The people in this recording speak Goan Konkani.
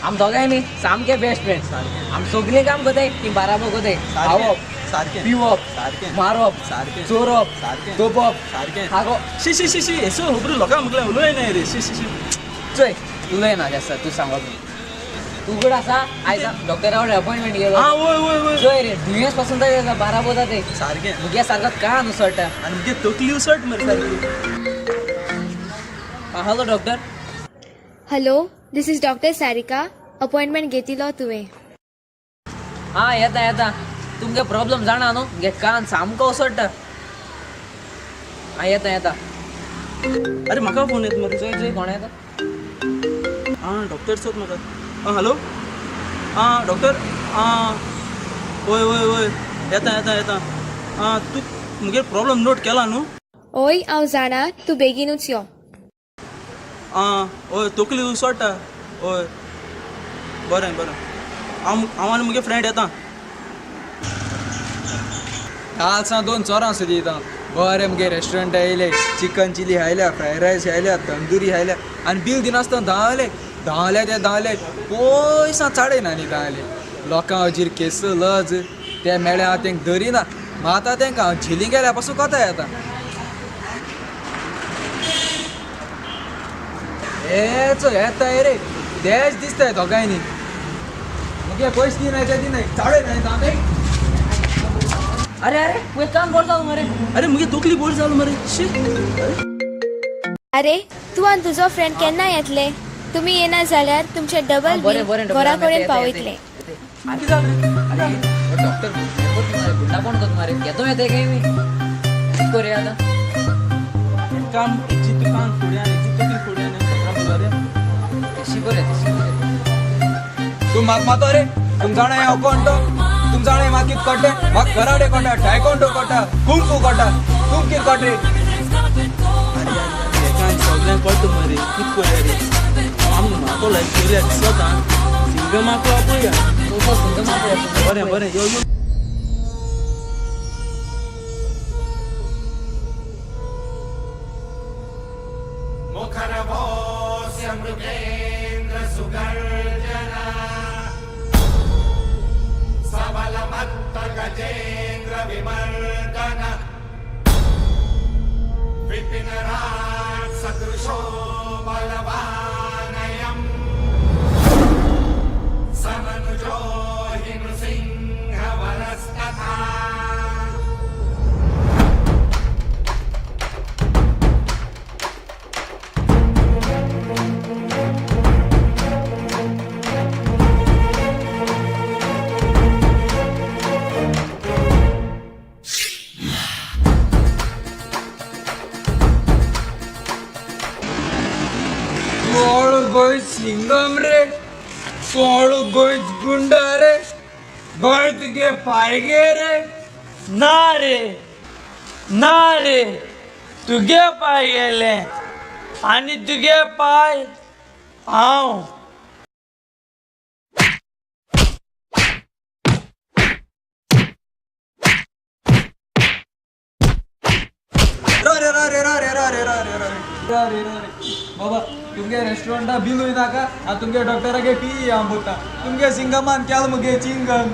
आम दोगांय न्ही सामके बेस्ट फ्रेंड. आम सगळीं काम करताय ती बाराबर करताय. खावप सारकें, पिवप सारकें, मारप सारकें, चोरप सारकें, तोपप सारकें. हागो. शी शी शी शी, हेसो खबरो लोकांक मुखल्यान उलोय नाय रे. शी शी शी. चोय उलयना जास्त तूं सांगप न्ही. तूं कडेन आसा आयज डॉक्टरा कडेन अपॉयंटमेंट घेलो. आं वय वय वय. चोय रे दुयेंस पासून जाता बाराबर जाता. सारकें. मुगे सारको कान उसळटा आनी मुगे तकली उसळट मरे सारकी. Hello doctor. Hello, this is doctor Sarika. Appointment घेतिलो तुवें? हां येता येता. तुमगे प्रॉब्लम जाणा न्हू, मुगे कान सामको उसळटा. हां येता येता. अरे म्हाका फोन येता मरे. चोय चोय कोण येता. आं डॉक्टर सोद म्हाका. आं हॅलो. आं डॉक्टर. आं वय वय वय, येता येता येता. आं तूं मुगे प्रॉब्लम नोट केला न्हू? ओय हांव जाणा, तूं बेगीनूच यो. आं हय, तकली उसळटा. हय बरें बरें. हांव हांव आनी मुगे फ्रेंड येता. काल सावन दोन चोरां सोदीत हांव. बरें मुगे रेस्टॉरंट येयले, चिकन चिली खायल्या, फ्रायड रायस खायल्या, तंदुरी खायल्या आनी बील दिनासतना धांवले धांवले ते धांवले पयस चाडयना न्ही धांवले. लोकां हजीर केस लज ते मेळ्ळे हांव तेंका धरिना. आतां तेंकां हांव झेली गेल्यार पासून कोता येता. हे चोय येता रे तेच दिसताय दोगांयनी. मुगे पयशे दिनाय ते दिनाय चाडयना न्ही धांवले. अरे अरे तूं एक काम करता मरे. अरे मुगे तकली बोर जालो मरे. शी. अरे तूं आनी तुजो फ्रेंड केन्ना येतले? तुमी येना जाल्यार तुमचें डबल बरें बील बरें घरा कडेन पावयतले. कितें जालें रे? अरे डॉक्टर गुंडा कोण करता मरे. घेतो येते काय मी कितें करूया आतां? एक काम, हेची तूं कान फुड्यान हेची तकली फुड्यान सतरा बोला रे. तशी बरें तशी बरें. तूं म्हाका मातो रे. तुम जाणा हांव कोण तो? तुम जाणा म्हाका कितें कोट्टें? म्हाका कराटे कोट्टा, टायकोंडो कोट्टा, कुंफू कोट्टा. तूं कितें कोट्ट रे? अरे हेका सगळ्यांक कळटा मरे. कितें करूया रे? आमकां म्हाका लायक करूया दिसता. सिंगमाक आपया. बरें बरें यो यो. कोण गोंय सिंगम रे, कोण गोंय गुंडा रे, गोंय तुगे पाय गे रे. ना रे ना रे, तुगे पाय गेले आनी तुगे पाय हांव. रे रे रे रे रे रे रे रे रे रे रे. बाबा तुमगे रेस्टॉरंटा बिलूय नाका आनी तुमगे डॉक्टरागे टी हांव बोता. तुमगे सिंगमान केल मुगे चिंगम.